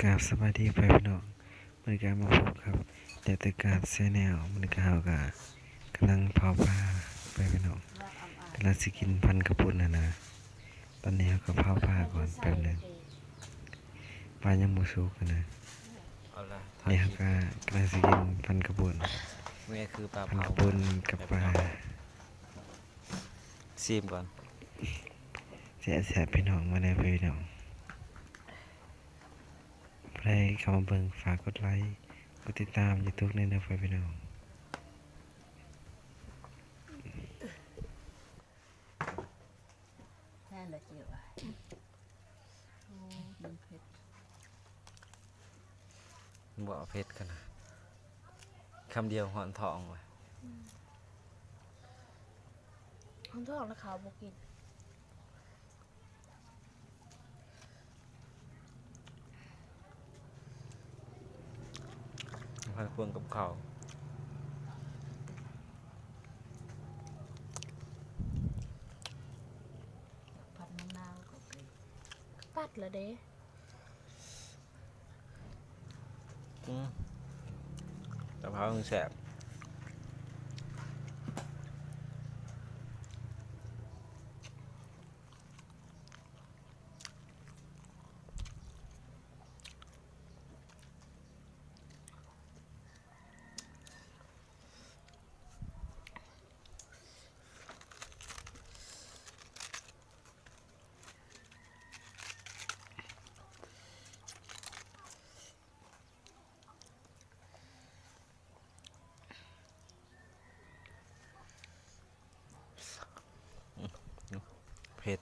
ກາບສະບາຍດີພໍ່ແມ່ພີ່ນ້ອງ, ມື້ນີ້ກະມາພົບກັບແດດຕະການແຊນແນວ. ມື້ນີ້ກະເຮົາກະກຳລັງເຜົາປາພໍ່ແມ່ພີ່ນ້ອງ, ກຳລັງຊິກິນພັນເຂົ້າປຸ້ນຫັ້ນນະ. ຕອນນີ້ເຮົາກະເຜົາປາກ່ອນແປັບໜຶ່ງ, ປາຍັງບໍ່ສຸກຫັ້ນນະ. ເອົາລະ ນີ້ເຮົາກະກຳລັງຊິກິນພັນເຂົ້າປຸ້ນ, ມື້ນີ້ຄືປາເຜົາ ພັນເຂົ້າປຸ້ນກັບປາ. ຊີມກ່ອນ. ແຊບໆ ພີ່ນ້ອງ, ມາເດີພີ່ນ້ອງ. ຜູ້ໃດເຂົ້າມາເບິ່ງ ຝາກກົດໄລ ກົດຕິດຕາມຢູທູບແດ່ເດີພໍ່ແມ່ພີ່ນ້ອງ. ແທ້ລະຈິ້ວ. ໂອ້ ມັນເຜັດ. ບໍ່ເອົາເຜັດຂະໜາດ ຄຳດຽວຮ້ອນທ້ອງວ່າ. ອືມ ຮ້ອນທ້ອງແລ້ວເຂົ້າບໍ່ກິນ. ໃຫ້ເຄື່ອງກັບເຂົ້າ. ຜັດມະນາວກໍໄປ ປັດລະເດ້. ອືມ ກະເພົາແຊບ. ເຜັດ.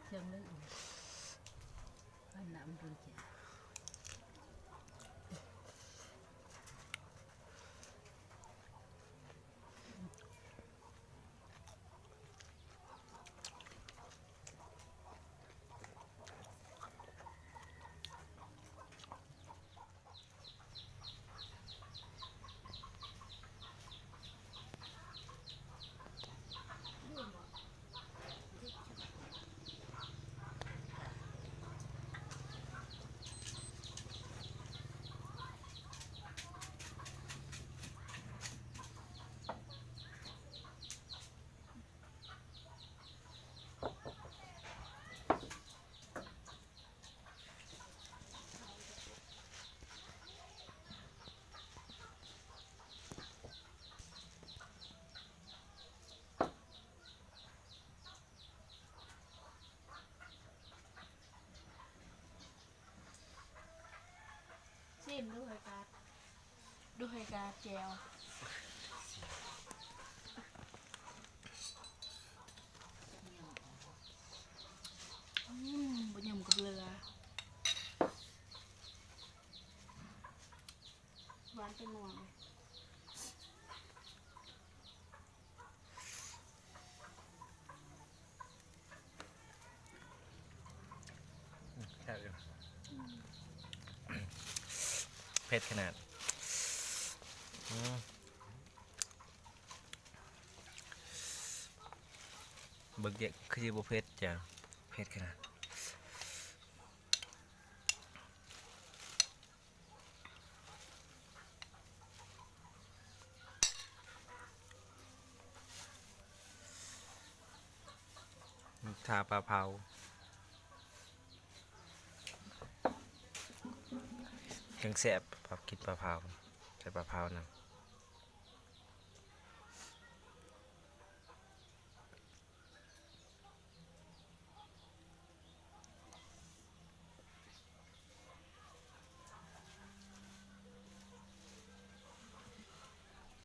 ເຄື່ອງເລີຍ ອັນນ້ຳເພິ່ນກິນ. ຊີມດູໃຫ້ກາດ ດູໃຫ້ກາດແຈ່ວ. ອືມ ບໍ່ຫຍຸ້ມກັບເຫຼືອ ຫວານແຕ່ມ່ວງ. ແຊບຢູ່ ເຜັດຂະໜາດ. ອືມ ເບິ່ງແຍະ ຄືຊິບໍ່ເຜັດຈ້າ ເຜັດຂະໜາດ. ຖ້າປາເຜົາ ຈັ່ງແຊບ ກັບກິນປາເຜົາ ໃສ່ປາເຜົານຳ.